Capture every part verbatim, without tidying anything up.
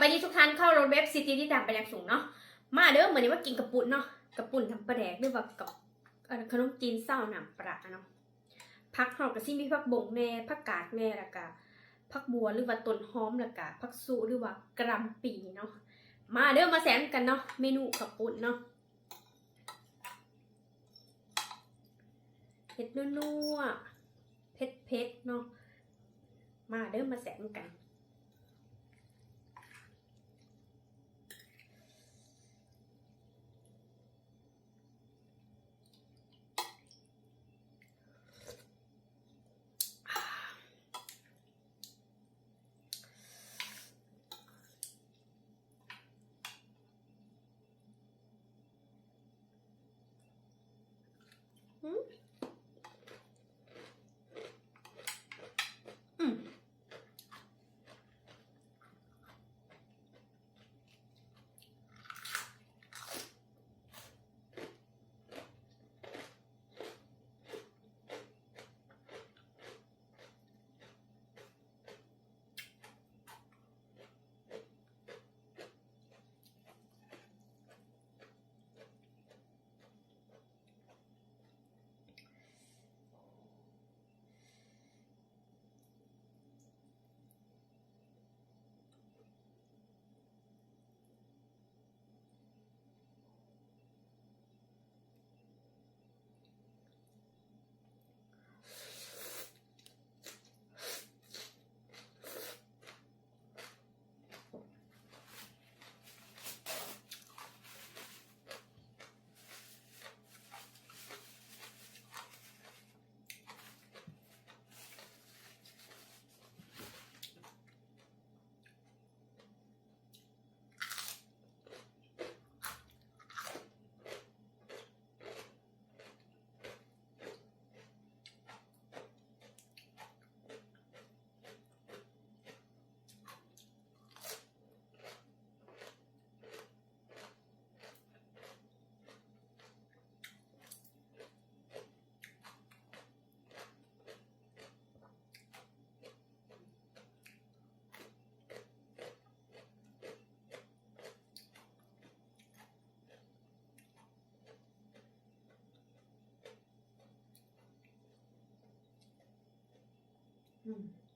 สวัสดีทุกท่าน เข้ารถเว็บซิตี้ที่ดังไปอย่างสูงเนาะ มาเด้อ มื้อนี้มากินกะปุ้นเนาะ กะปุ้นน้ำปลาแดก หรือว่ากับ เอ่อ ขนมจีนซาวน้ำปลาเนาะ ผักเฮาก็สิมีผักบงแหน่ ผักกาดแหน่ แล้วก็ผักบัว หรือว่าต้นหอม แล้วก็ผักซูหรือว่ากะหล่ำปีเนาะ มาเด้อ มาแซ่บกันเนาะ เมนูกะปุ้นเนาะ เผ็ดนัวๆ เผ็ดๆ เนาะ มาเด้อ มาแซ่บกัน อืม อืม อืม อื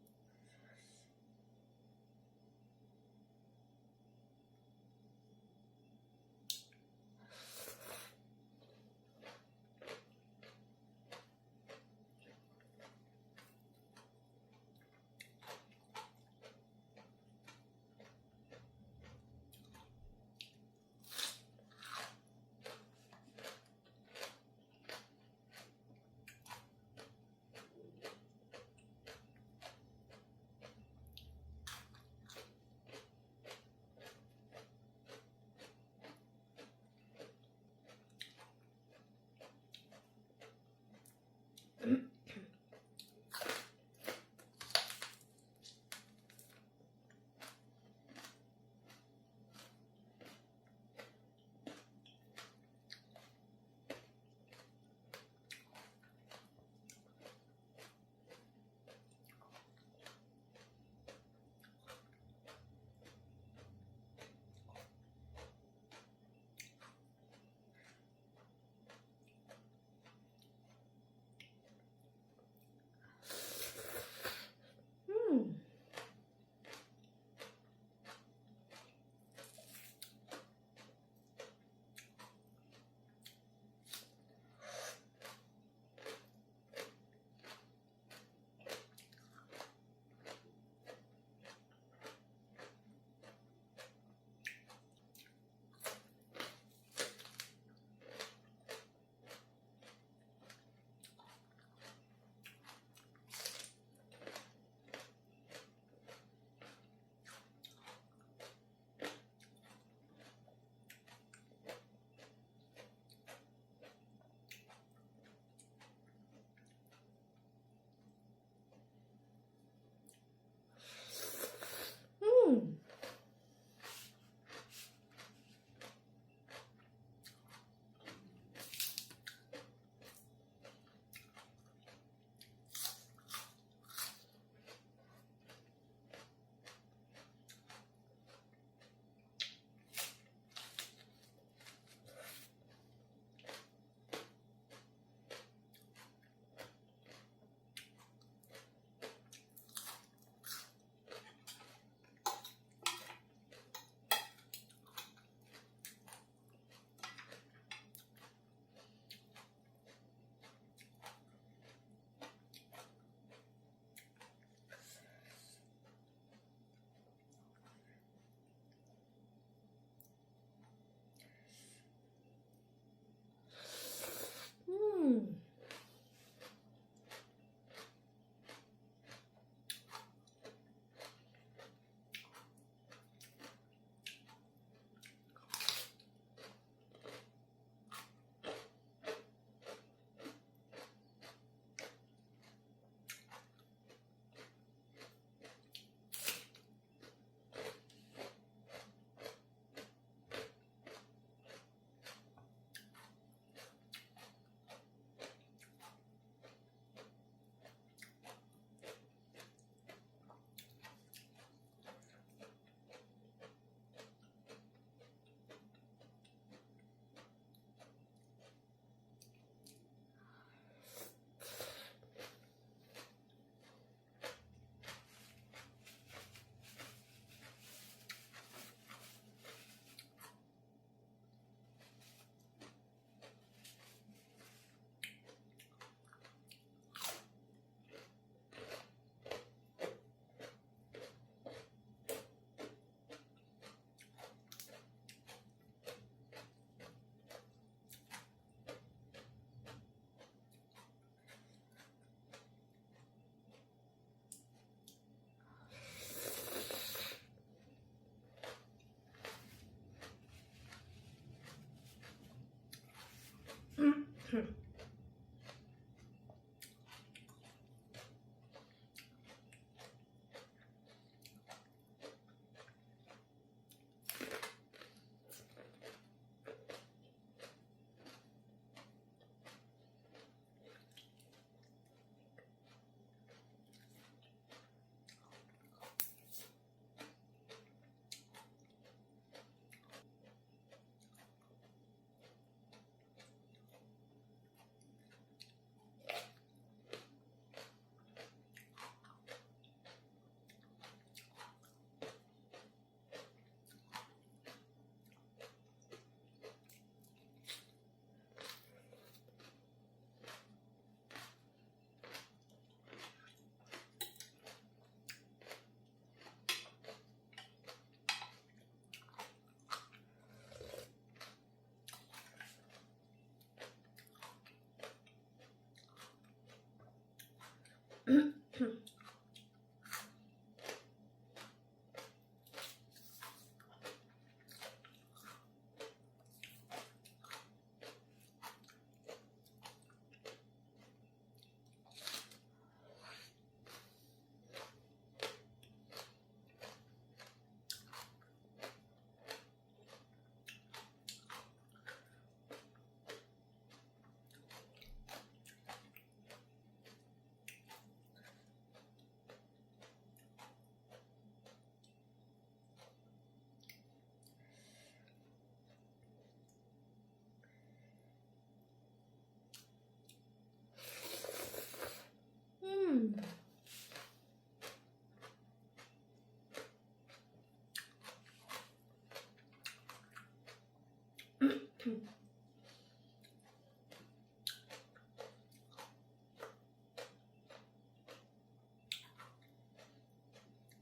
อืม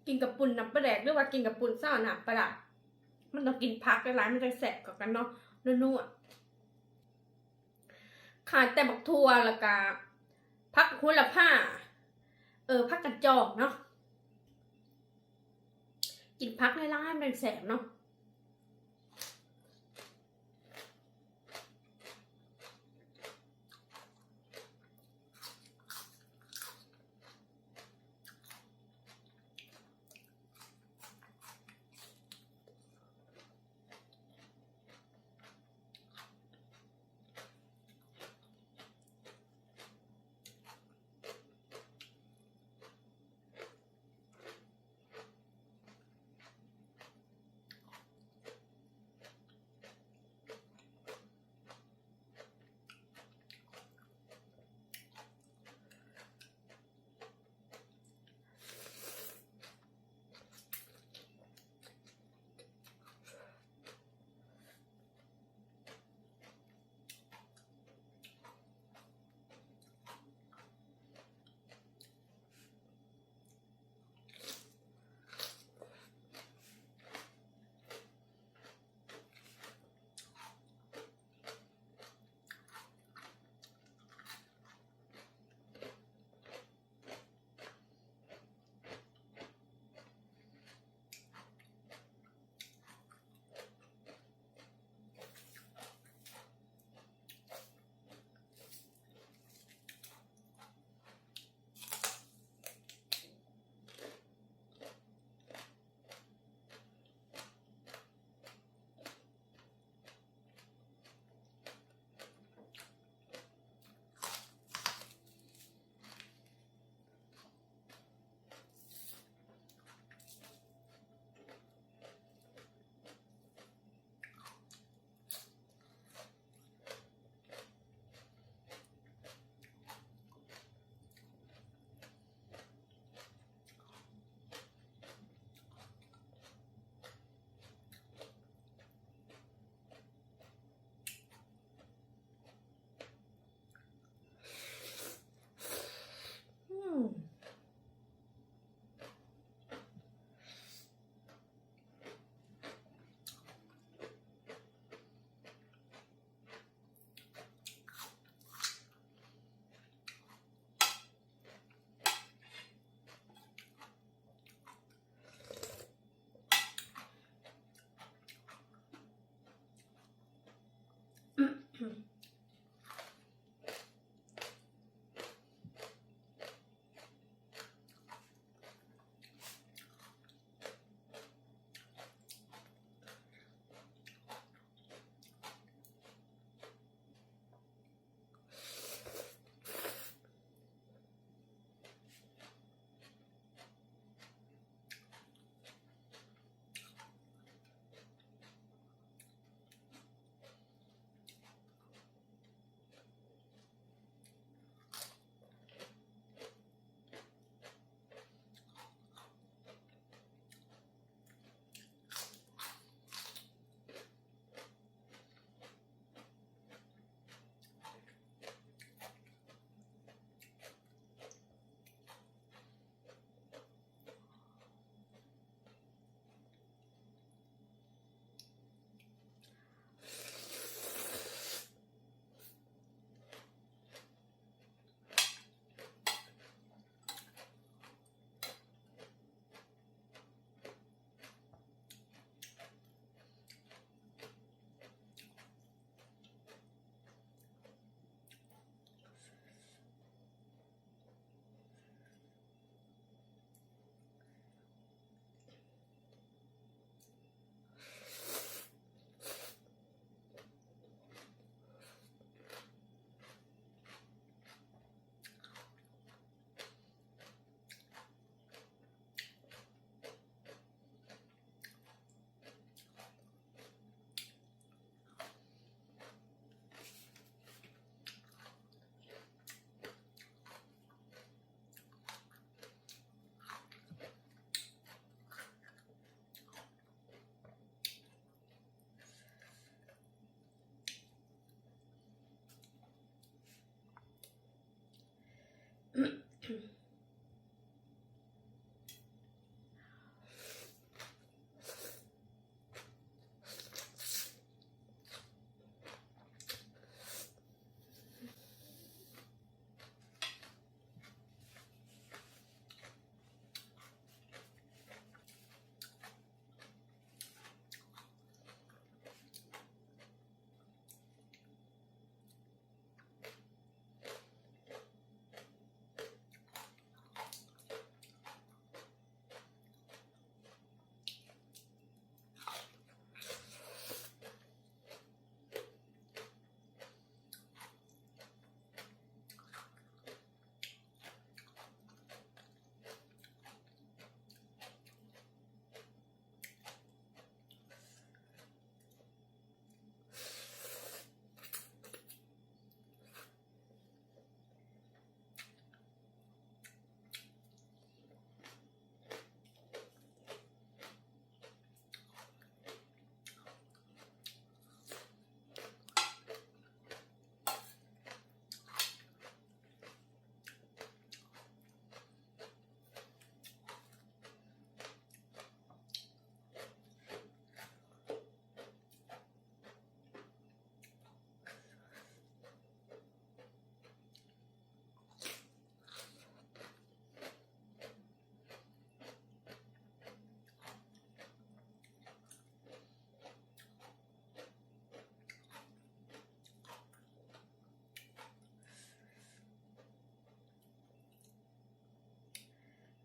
กินกับปุ้นน้ำปลาแดก หรือว่ากินกับปุ้นซาวน้ำปลาร้า มันต้องกินผักหลายๆ มันจะแซ่บกว่ากันเนาะ นัวๆ ขาดแต่บักถั่วแล้วก็ผักโหระพา เออ ผักกระจอกเนาะ กินผักหลายๆ มันแซ่บเนาะ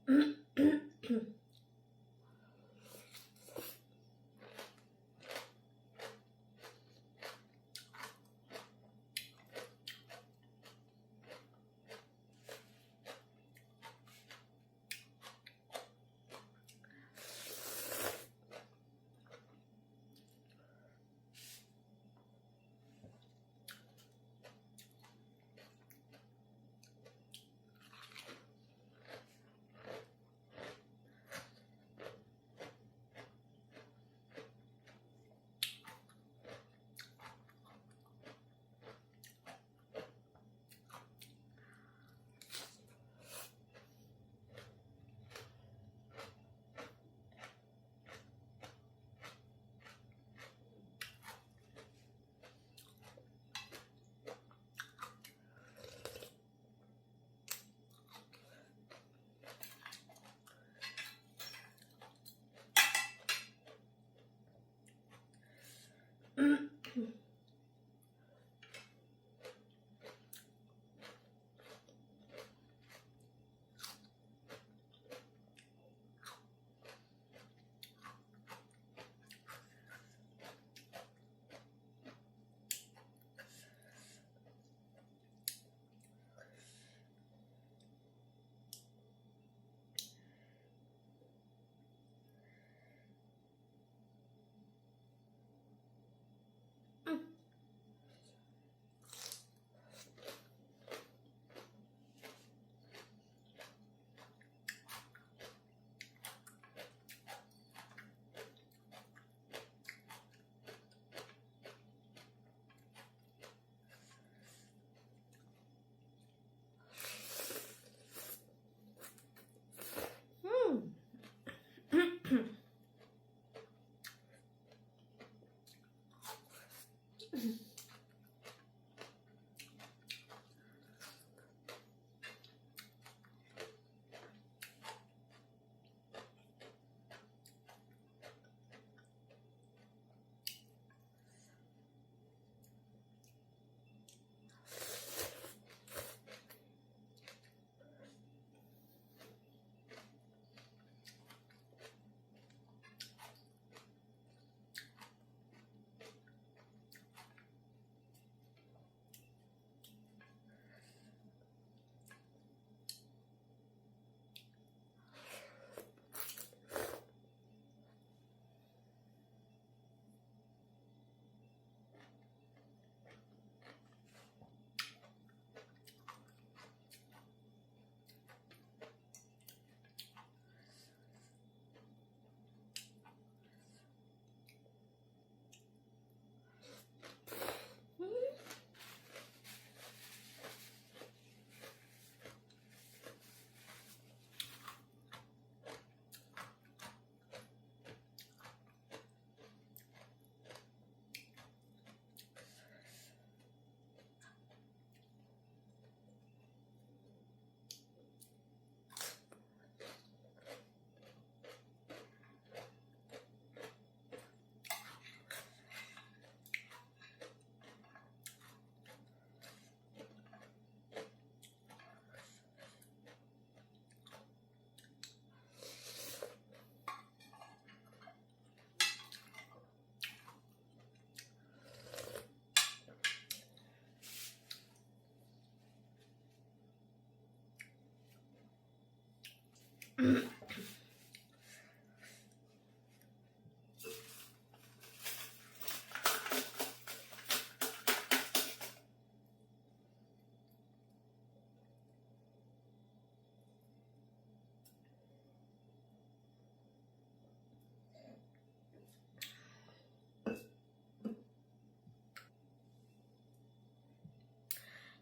อืม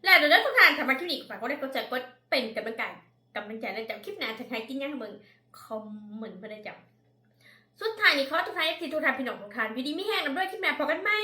แล้วเด้อทุกท่าน ถ้ามาคลิปนี้ก็ฝากกดไลค์กดแชร์กดเป็นกำลังใจกำลังใจนะจ๊ะ คลิปหน้าจะให้กินหยังให้เบิ่ง คอมเมนต์มาได้จ้ะ สุดท้ายนี้ขอทุกท่าน เอฟซี ทุกท่านพี่น้องทุกท่าน อยู่ดีมีแฮงนำด้วย คลิปหน้าพบกันใหม่